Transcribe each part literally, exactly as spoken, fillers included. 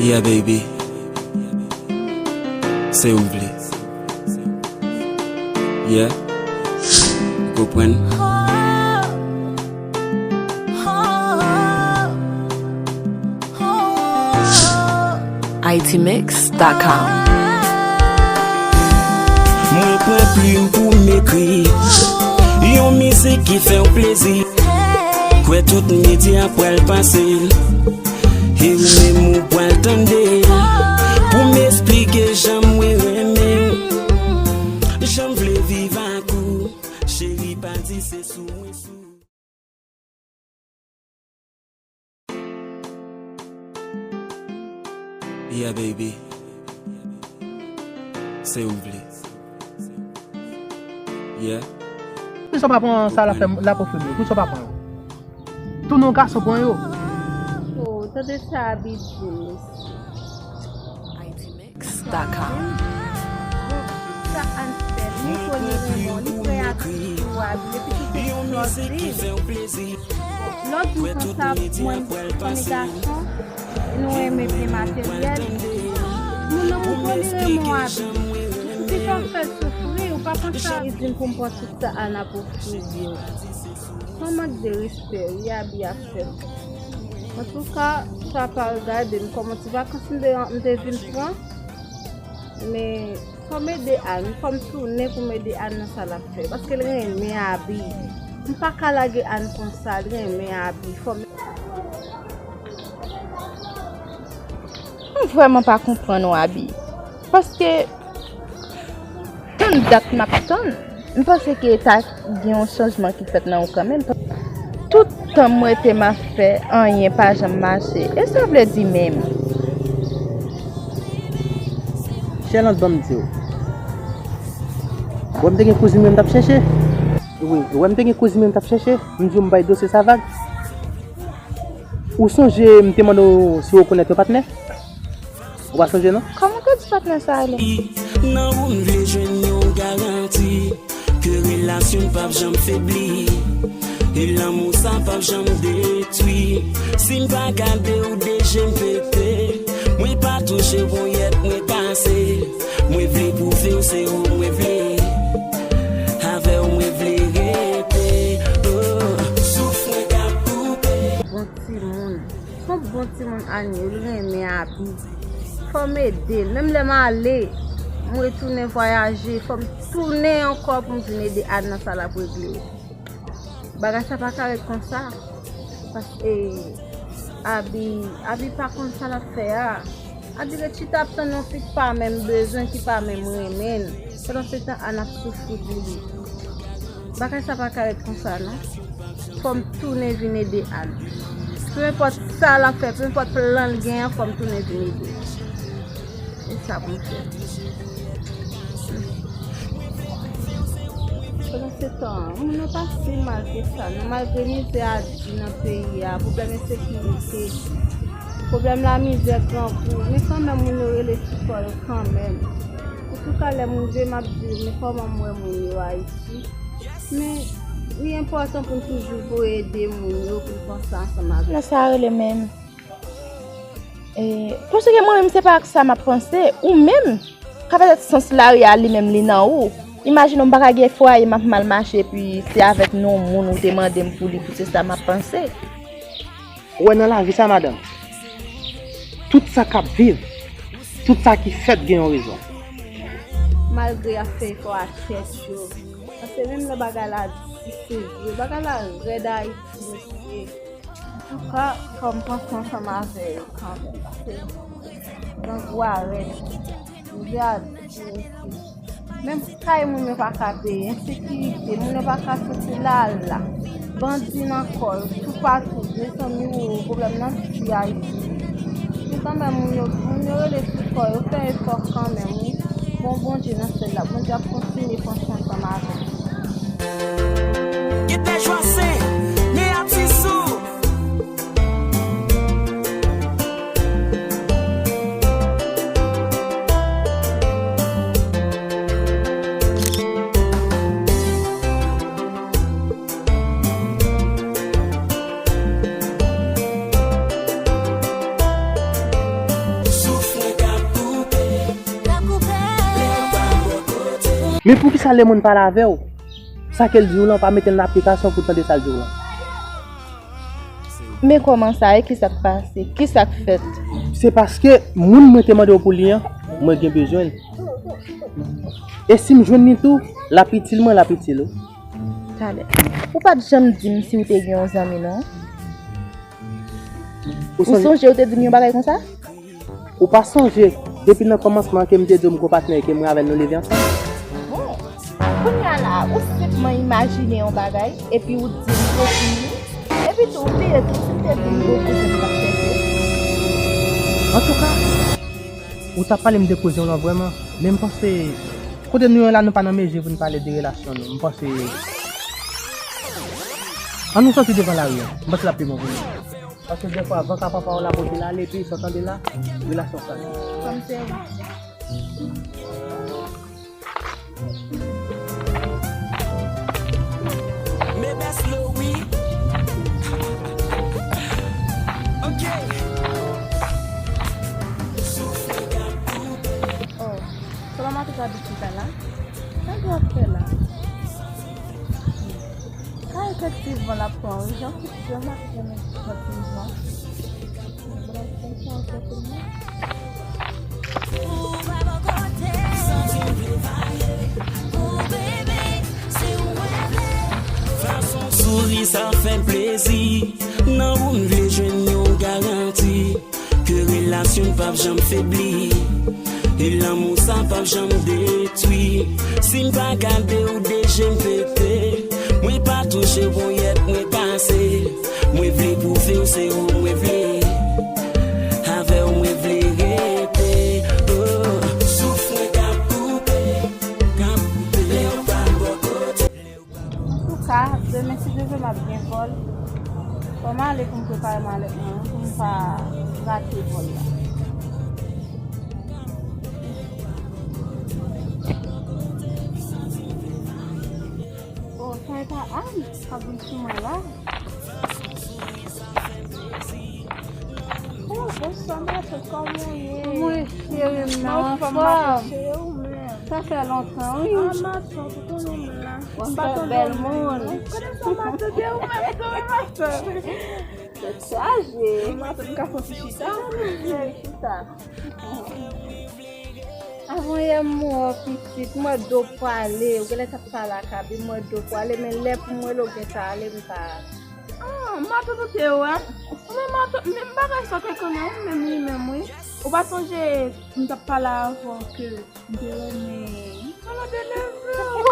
Yeah, baby. Se ou m vle. Yeah. Ou konprann? I T mix dot com. Mwen pran plim pou m ekri yon mizik ki fè w plezi. Kwè tout medya pral pase l. E ou menm ou pral tande l. Pou m esplike jan mwen renmen w. Jan m vle viv ak ou. Cheri pa di se sou mwen sou. Yeah, baby. Se ou m vle. Yeah. Poukisa w pa pran sa l ap fè, l ap ofri m yo? Poukisa w pa pran yo? Tounen yon gason pran yo. Oh, tande sa Abi di, mesye. I T mix dot com. Sa Ann fè, li fò, li renmen w, li kreyatif pou Abi, epi tou se plezi. Lòt jou konsa, mwen, fanmi gason, nou renmen byen materyèl. Moun nan montre w li renmen w, Abi. Ou te fè w fè l soufri, ou pa konn sa. Li di m pou m pran tout sa Ann ap ofri yo. Sa mank de respè, wi, Abi ap fè m. Antouka, sa pa regade m. Kòman ti vakans m te, m te vin pran? Men, fò m ede Ann, fò m tounen pou m ede Ann nan sa l ap fè. Paske l renmen Abi. M pa ka lage Ann konsa, l renmen Abi. Fò m M vrèman pa konprann ou, Abi. Paske tann dat m ap tann, m panse ke ta gen yon chanjman ki fèt nan ou kanmenm. Tout tan m rete m ap fè, anyen pa janm mache. E sa vle di menm? Chèlans, ban m di w. Wè m te gen kouzin mwen m t ap chèche. Wi, wè m te gen kouzin mwen m t ap chèche. M di w m bay dosye sa vag. Ou sonje m te mande w si w rekonèt yon patnè? Ou pa sonje non? Kòman w ka di patnè sa ale? Nan ou m vle jwenn yon garanti ke relasyon n p ap janm febli, e lanmou sa p ap janm detwi. Si m pa gade w, de je m pete, mwen pa touche w, ponyèt mwen kase. Mwen vle pwouve w se ou mwen vle, avè w mwen vle rete. Oh, souf mwen k ap koupe. Bon timoun. Se yon bon timoun Anie, li renmen Abi. Fò m ede l. Menm lè m ale, m retounen vwayaje, fò m tounen ankò pou m vin ede Ann nan sa l ap regle yo. Bagay sa pa ka ret konsa. Paske Abi, Abi pa konn sa l ap fè a. Abi ret chita ap tann yon fi k pa menm bezwen, ki pa menm renmen l. Pandan se tan Ann ap soufri pou li. Bagay sa pa ka ret konsa non. Fò m tounen vin ede Ann. Peu importe sa l ap fè, peu importe plan l gen an, fò m tounen vin ede. E sa pou m fè. Pandan se tan, moun nan pa si mal ke sa non. Malgre mizè a di nan peyi a, pwoblèm ensekirite, pwoblèm lamizè, grangou, men kanmenm moun yo rele sou kò yo kanmenm. Antouka, lè moun vle, m ap di w, men kòman m wè moun yo Ayiti. Men, li enpòtan pou n toujou voye ede moun yo, pou n panse ansanm avè yo. Nan sa rele menm. E, paske mwen menm, se pa ak sa m ap panse. Ou menm, ka petèt sans lari a li menm, li nan ou. Imajine w, m pa ka gen fwaye, m ap mal mache, epi se avèk yon moun ou te mande m pou li, pou se sa m ap panse. Ou wè nan lavi sa, madanm, tout sa k ap viv, tout sa ki fèt gen yon rezon. Malgre y ap fè efò ak tèt yo, paske menm lè bagay la difisil, bagay la rèd Ayiti, mesye. Antouka, fò m panse ansanm avè yo kanmenm, paske grangou a rèd. Mizè a di mesye. Menm kay moun yo pa ka peye, ensekirite, moun yo pa ka soti lala. Bandi nan kò yo, toupatou, mezanmi, o, pwoblèm nan di Ayiti. Men kanmenm, moun yo, moun yo rele sou kò yo, fè efò kanmenm, wi. Bon, Bondye nan syèl la, Bondye ap kontinye pran swen ansanm avè nou. Gen tè jwasen, men atis ou. Men poukisa lè moun pale avè w, sa ke l di w lan, w pa mete l nan aplikasyon pou w tande sa l di w lan? Men kòman sa ye? Kisa k pase? Kisa k fèt? Se paske moun mwen te mande w pou li an, mwen gen bezwen l. E si m jwenn li tou, l ap itil mwen, l ap itil ou. Talè. Ou pa t janm di m si w te gen yon zanmi, non? Ou sonje ou te di m yon bagay konsa? Ou pa sonje, depi nan kòmansman an ke m te di w m gon patnè e ke mwen avè l nou leve ansanm? Bon, kounye a la, ou senpman imajine yon bagay, epi ou di m gon zanmi, epi tou ou bliye tou si m te di m gon zanmi m t ap chèche. Antouka, ou t ap pale m de koze w lan vrèman, men m panse, kote nou ye la, nou pa nan mezi pou n pale de relasyon nou. M panse, ann nou sòti devan lari a. M panse l ap pi bon pou nou. Paske defwa, van ka pran pawòl la pote l ale, epi sa w tande la, relasyon sa. Kòm se ou. Mebes Louis. Ok. Oh, sèlman matant abitye la. Sa w ap fè la? Ka efektivman l ap pran wi, jan jan m ap fè men efektivman. Fason souri sa fè plezi. Nan ou m vle jwenn yon garanti ke relasyon n p ap janm febli. E lanmou sa p ap janm detwi. Si m pa gade w de je m pete, mwen pa touche w ponyèt mwen kase. Mwen vle pwouve w se ou mwen vle. Avè w mwen vle rete. Oh, souf mwen k ap koupe, k ap koupe lè w pa bò kote. Antouka, demen si Dye vle m ap gen vòl. Fò m ale pou m prepare malèt mwen wi, pou m pa rate vòl la. Oh, sa e pa Ann k ap vin sou mwen la. Oh, bonswa matant, kòman w ye? Mwen cheri m nan anfòm. Sa fè lontan wi. Ah, matant, ou konnen m la. Ou pa tande bèl moun. Ou konnen sa matant, e ou menm tou wi matant. Tèt chaje. Matant, m ka fè yon ti chita? Chita. Avan yè m wè w pitit, m wè do pwale, ou genlè t ap pale ak Abi, m wè do pwale, men lè pou m rele w gen ta ale, m pa. Ah, matant ou te wè? Men matant, men bagay sa w te konnen, ou menm li menm wi. Ou pa sonje m t ap pale avè w ke m te renmen. Pale de leve w.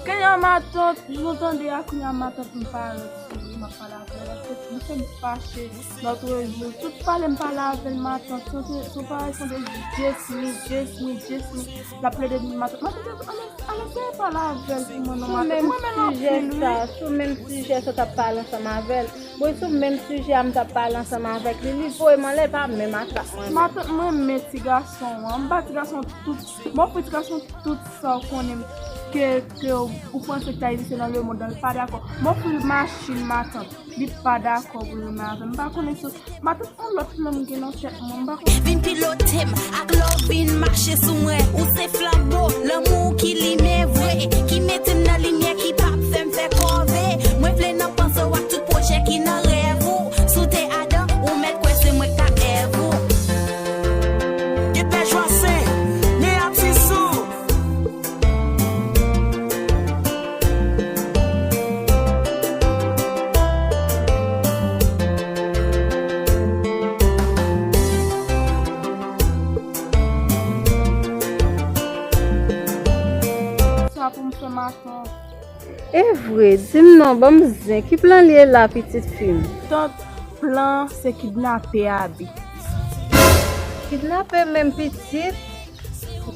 Kounye a matant, nou tande a kounye a matant m parèt sou li, m ap pale avè l, se li fè m fache. Lòt jou, tout pale m pale avè l matant, se yon parèy sonde Jesmi, Jesmi, Jesmi. L ap plede di matant, matant, ale, ale, eseye pale avè l pou mwen non matant. Mwen renmen l anpil wi. Sou menm sijè sa w t ap pale ansanm avè l. Bon, sou menm sijè a m t ap pale ansanm avèk li, li voye m anlè, e pa menm atak mwen menm. Matant, mwen renmen ti gason an, m ba ti gason tout, m ofri ti gason tout sa w konnen ke, ke ou panse ki ta egziste nan lemonn nan, li pa dakò. M ofri l machin matant. Li pa dakò pou l renmen avè m. M pa konnen si matant yon lòt nonm gen nan tèt mwen. M pa konnen. Vin pilote m ak lè w vin mache sou mwen. Ou se flanbo lanmou ki limen vre, ki mete m nan limyè, ki p ap fè m fè kòve. Mwen vle nan panse w ak tout pwojè ki nan rèv ou. Si w te Adan, ou mèt kwè se mwen k t ap Èv ou. Gen pè Jwasen, men atis ou. Sa pou m fè matant. E vre, di m non, ban m zen, ki plan li ye la, pitit fi m? Tant, plan se kidnape Abi. Kidnape menm pitit?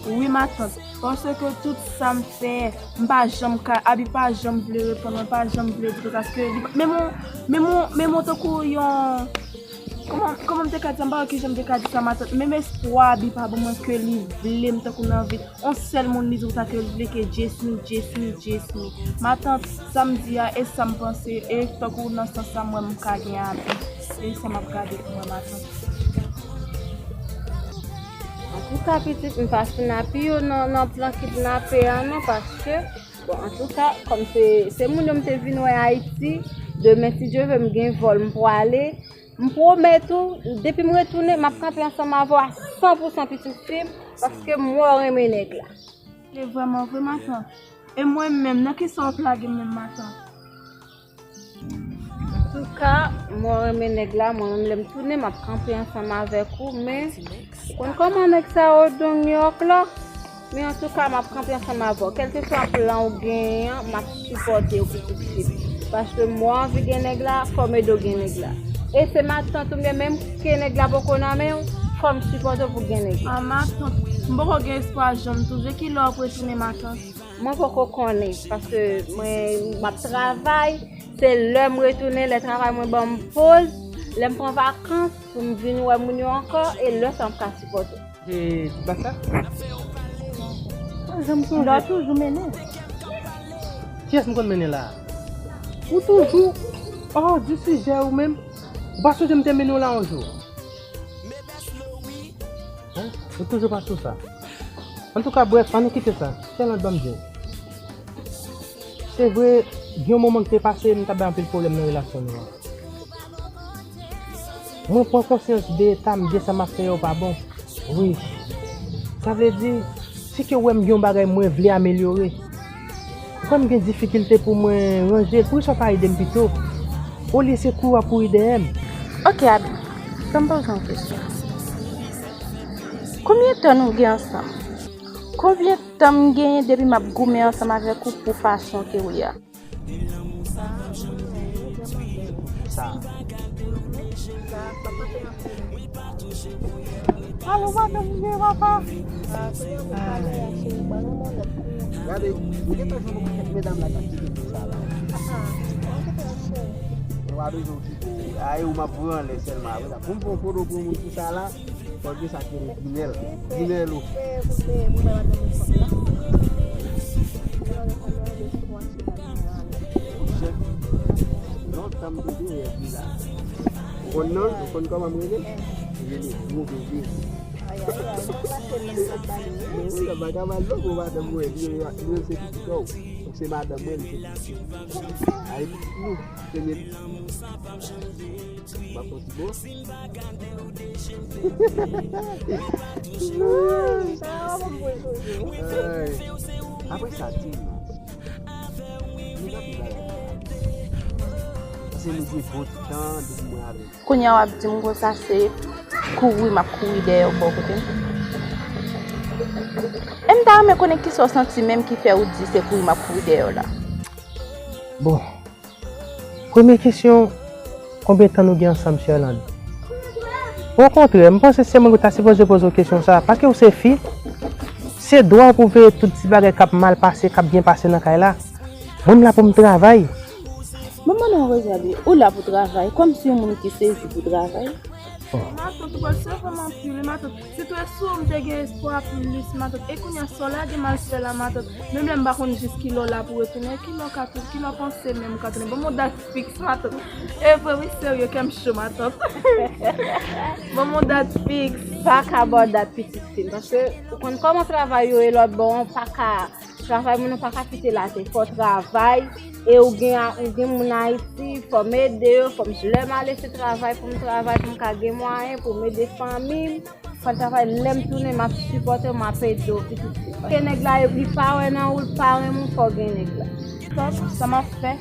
Wi, matant, paske tout sa m fè, m pa janm ka, Abi pa janm vle reponn mwen, pa janm vle di konsa, paske li, menm yon, menm yon, menm yon tankou yon, kòman, kòman m te ka di sa, m pa wè kijan m te ka di sa, matant, menm espwa Abi pa ban mwen ke li vle m tankou nan vi l, yon sèl moun li di konsa ke li vle ke Jesmi, Jesmi, Jesmi. Matant, sa m di a, e sa m panse, e tankou nan sans sa m wè m ka gen Abi, e sa m ap gade pou mwen, matant. Antouka, pitit, m pa fin apiye w nan, nan plan kidnape a non, paske, bon, antouka, kòm se, se moun yo m te vin wè Ayiti, demen, si Dye vle, m gen vòl, m pwale. M pwomèt ou, depi m retounen, m ap kanpe ansanm avè w a san pou san, pitit fi m, paske m wè w renmen nèg la. Se vrèman vre, matant. E mwen menm, nan kisa w ap lage m menm, matant? Antouka, mwen renmen nèg la, mwen menm lè m tounen, m ap kanpe ansanm avèk ou, men ou konn kòman nèg sa yo don New York la? Men antouka, m ap kanpe ansanm avè w. Kèlkeswa plan ou genyen an, m ap sipòte w, pitit fi m. Paske mwen anvi gen nèg la, fò m ede w gen nèg la. E se matant ou byen menm ke nèg la poko nan men w, fò m sipòte w pou w gen nèg la. Ah, matant, m poko gen espwa janm tou jwe. Kilè w ap retounen, matant? Mwen poko konnen, paske mwen, m ap travay, se lè m retounen, lè travay mwen ban m poz, lè m pran vakans, pou m vin wè moun yo ankò, e lè sa m ka sipòte. E ti bas la? Pa janm sonje. Lè w toujou mennen. Kiyès m konn mennen la? Ou toujou hors du sujet ou menm. Ou pa sonje m te mennen w la yon jou? Hein? Ou toujou pa sou sa. Antouka, brèf, ann kite sa. Sherlande, ban m di w. Se vre, gen yon moman ki te pase, m t ap bay anpil pwoblèm nan relasyon nou an. Mwen pran konsyans de eta m, de sa m ap fè yo pa bon. Wi. Sa vle di, si ke w wè m gen yon bagay mwen vle amelyore, ou wè m gen difikilte pou mwen ranje l, poukisa w pa ede m pito? Olye se kouri w ap kouri dèyè m. Ok, Abi, fè m poze w yon kesyon. Konbyen tan nou gen ansanm? Konbyen tan m genyen depi m ap goumen ansanm avèk ou pou fason ke w ye a? Sa. Alo, madanm mwen, papa. Gade, ou gentan jwenn yon kèk medam la k ap kite pou sa la. Mwen pa bezwen w kite. Ayi, ou m ap voye anlè sèlman. Apre sa, pou m pran foto pou yon moun pou sa la, fò gen sa ki rele Ginèl. Ginèlo. Lontan m te dèyè fi la. Ou konn non l? Ou konn kòman m rele l? M rele Gwo Bebe. Wi, sa pa ka mal non, bon, madanm mwen, li, li se pitit ou. Donk se madanm mwen, li se pitit ou. Ay, pitit nou, premye pitit. Ba fon ti bo. Ay. Apre sa, di m non. Nou pa pi bagay. Paske nou gen bon tan depi mwen avè nou. Kounye a w ap di m konsa se kouri m ap kouri dèyè w bò kote m. E m ta renmen konnen kisa w santi menm ki fè w di se kouri m ap kouri dèyè w la. Bon, premye kesyon, konbyen tan nou gen ansanm, Sherlande? Okontrè, m panse se mwen ki ta sipoze poze w kesyon sa a, paske w se fi, se dwa w pou veye tout ti bagay k ap mal pase, k ap byen pase nan kay la. Mwen, m la pou m travay. Mwen mande yon rezon, Abi, ou la pou travay, kòmsi yon moun ki sezi pou travay? Matant, ou pral sèvi m anpil, wi, matant. Si te sou m te gen espwa plis, matant. E kounye a, sa w lage m al fè la, matant. Menm lè m pa konn jis kilè w la pou retounen, kilè w ka tou, kilè w panse menm ou ka tounen. Ban m yon dat fiks, matant. E vre, wi, serye, kè m cho, matant. Ban m yon dat fiks. Pa ka ba w dat, pitit fi m, paske ou konn kòman travay yo ye lòt bò an, pa ka, travay moun nan pa ka kite l atè. Fò w travay, e ou gen, ou gen moun Ayiti, fò m ede yo, fò m, lè m ale se travay pou m travay, pou m ka gen mwayen, pou m ede fanmi m. Fò l travay, lè m tounen, m ap sipòte w, m ap ede w, pitit fi. Ke nèg la, li pa wè nan ou, l pa renmen w, fò w gen nèg la. Sa, sa m ap fè,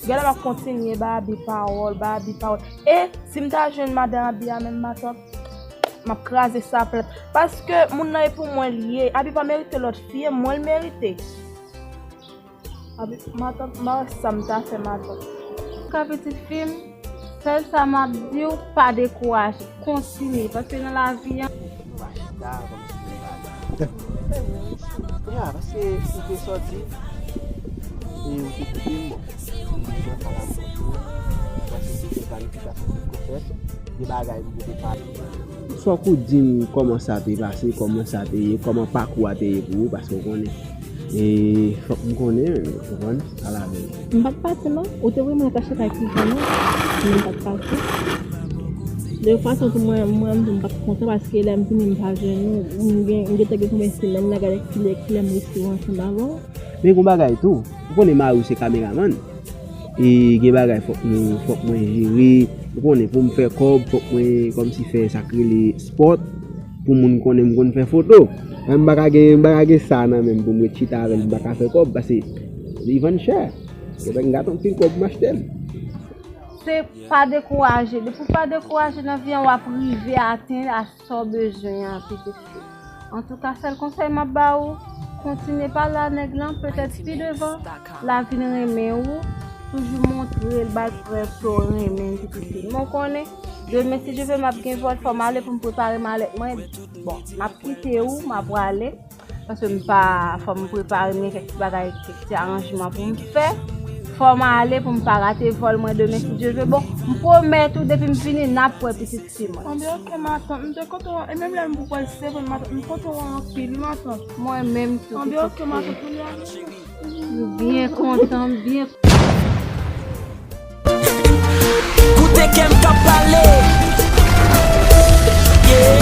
gade m ap kontinye ba Abi pawòl, ba Abi pawòl. E si m ta jwenn madan Abi a menm, matant, m ap kraze sa plat. Paske moun nan e pou mwen li ye. Abi pa merite lòt fi, e mwen l merite. Abi, matant, m pa wè sa m ta fè, matant. Ka pitit fi m, sèl sa m ap di w, pa dekouraje, kontinye, paske nan lavi a. Ou pa chita kòmsi se pa la. Ya, paske ou te sòti, e ou te kite m, bon. Mwen pa la pou ou, paske se te planifikasyon ki te fèt, de bagay m te pale. Fòk ou di m kòman sa te pase, kòman sa te ye, kòman pakou a te ye pou ou, paske ou konnen. E fòk m konnen, ou konprann, al avè m. M pa t pati non, ou te wè mwen ta chita ki jan non, men m pa t pati. De fason tou mwen, mwen menm tou m p ap kontan paske lè m vini m pa jwenn ou, m gen, m gentan gen konbyen semèn la, gade kilè, kilè m resi ansanm avè w. Men gon bagay tou, ou konnen mari w se kameramann. E gen bagay fòk nou, fòk mwen jere, ou konnen pou m fè kòb, fòk mwen kòmsi fè sa k rele spot, pou moun konnen m konn fè foto. Men m pa ka gen, m pa ka gen sa nan men m pou m ret chita avè l, m pa ka fè kòb, paske li vann chè. Gen bagay m gate anpil kòb m achte l. Se pa dekouraje. Depi w pa dekouraje nan vi an, w ap rive atenn a sa w bezwen an, pitit fi. Antouka, sèl konsèy m ap ba ou, kontinye pale a nèg lan, petèt pi devan, l a vin renmen ou, toujou montre l, ba l prèv ke w renmen l, pitit fi. Men w konnen, demen, si Dye vle, m ap gen vòl, fò m ale pou m prepare malèt mwen. Bon, m ap kite ou, m ap prale. Paske m pa, fò m prepare, m gen kèk ti bagay, kèk ti aranjman pou m fè. Fò m ale pou m pa rate vòl mwen demen, si Dye vle. Bon, m pwomèt ou, depi m vini, n ap wè pitit fi mwen. Anben, oke, matant. M te kontan, e menm lè m pou pral sevre, matant, m kontan wè anpil, wi, matant. Mwen menm tou, pitit fi. Anben, oke, matant, m byen kontan, m byen. Koute kè m k ap pale. Yeah.